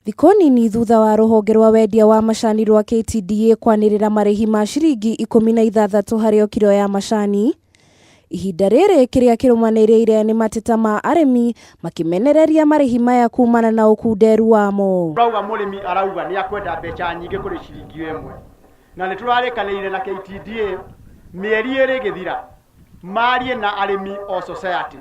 Thikũ nini thutha wa rũhonge rwa wendia wa macani rwa KTDA kwanĩrĩra marĩhi ma ciringi 16 harĩ o kiro ya macani, ihinda rĩrĩ kĩrĩa kĩrũmanĩrĩire nĩ mateta ma arĩmi makĩmenereria marĩhi maya kumana na ũkunderu wamo. Tũrauga mũrĩmi arauga nĩ akwenda mbeca nyingĩ kũrĩ ciringi ĩmwe, na nĩ tũrarĩkanĩire na KTDA mĩeri ĩrĩ ĩgĩthira marie na arĩmi o society.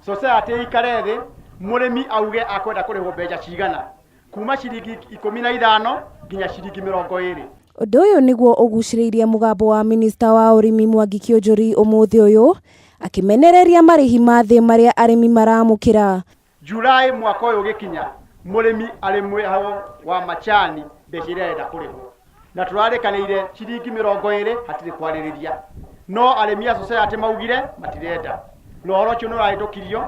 Society ĩikare thĩ, mũrĩmi auge akwenda kũrĩhwo mbeca cigana, kuma ciringi 15 nginya ciringi 20. Ũndũ ũyũ nĩguo ũgucĩrĩirie mũgambo wa minista wa ũrĩmi Mwangi Kĩũnjũri ũmũthĩ ũyũ, akĩmenereria marĩhi ma thĩ marĩa arĩmi maramũkĩra. July mwaka ũyũ ũgĩkinya, mũrĩmi arĩmwĩhagwo wa macani mbeca iria arenda kũrĩhwo. Na tũrarĩkanĩire ciringi 20 hatirĩ kwarĩrĩria. No arĩmi a society maugire matirenda. Na ũhoro ũcio nĩ ũrahĩtũkirio,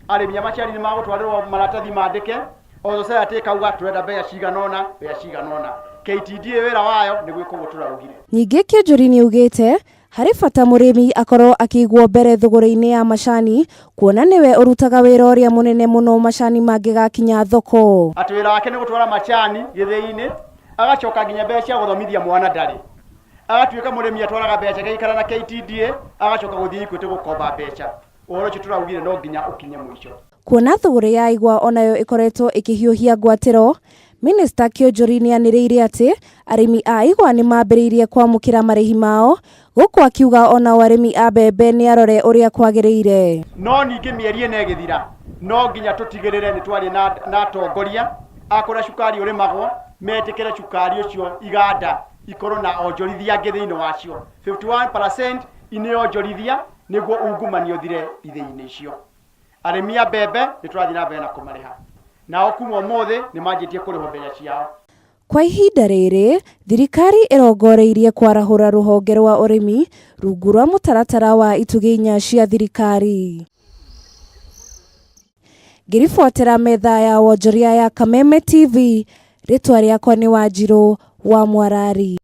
arĩmi a macani nĩ magũtwarĩrwo maratathi mandĩke, o society ĩkauga tũrenda mbeca cigana ũna, mbeca cigana ũna. KTDA wĩra wayo nĩ gwĩka ũguo tũraugire. Ningĩ Kĩũnjũri nĩaugĩte Harĩ bata mũrĩmi akorwo akĩigwo mbere thũgũrĩ-inĩ ya macani kuona nĩwe ũrutaga wĩra ũrĩa mũnene mũno macani mangĩgakinya thoko. Atĩ wĩra wake nĩ gũtwara macani gĩthĩi-inĩ, agacoka nginya mbeca cia gũthomithia mwana ndarĩ. Agatuĩka mũrĩmi atwaraga mbeca agaikara na KTDA, agacoka gũthiĩ Equity gũkomba mbeca. Ũhoro ũcio tũraugire no nginya ũkinye mũico. Kuona thũgũrĩ ya igwa onayo ĩkoretwo ĩkĩhiũhia ngwatĩro, Minista Kĩũnjũri nĩanĩrĩire atĩ arĩmi a igwa nĩmambĩrĩirie kwamũkĩra marĩhi mao, gũkũ akiuga onao arĩmi a mbembe nĩarore ũrĩa kwagĩrĩire. No ningĩ mĩeri ĩna ĩgĩthira, no nginya tũtigĩrĩre nĩ twaria na, na atongoria a kũrĩa cukari ũrĩmagwo, metĩkĩre cukari ũcio iganda ikorwo na onjorithia angĩ thĩinĩ wacio. 51% nĩ onjorithia nĩguo ungumania ũthire ithĩi-inĩ icio. Arĩmi a mbembe nĩ tũrathiĩ na mbere na kũmarĩha. Nao kuma ũmũthĩ nĩ manjĩtie kũrĩhwo mbeca ciao. Kwa ihinda rĩrĩ, thirikari ĩrongoreirie kwarahũra rũhonge rwa ũrĩmi rungu rwa mũtaratara wa itugĩ inya cia thirikari. Ngĩribotera metha ya wonjoria ya Kameme TV, rĩtwa rĩakwa nĩ Wanjirũ wa Mwarari.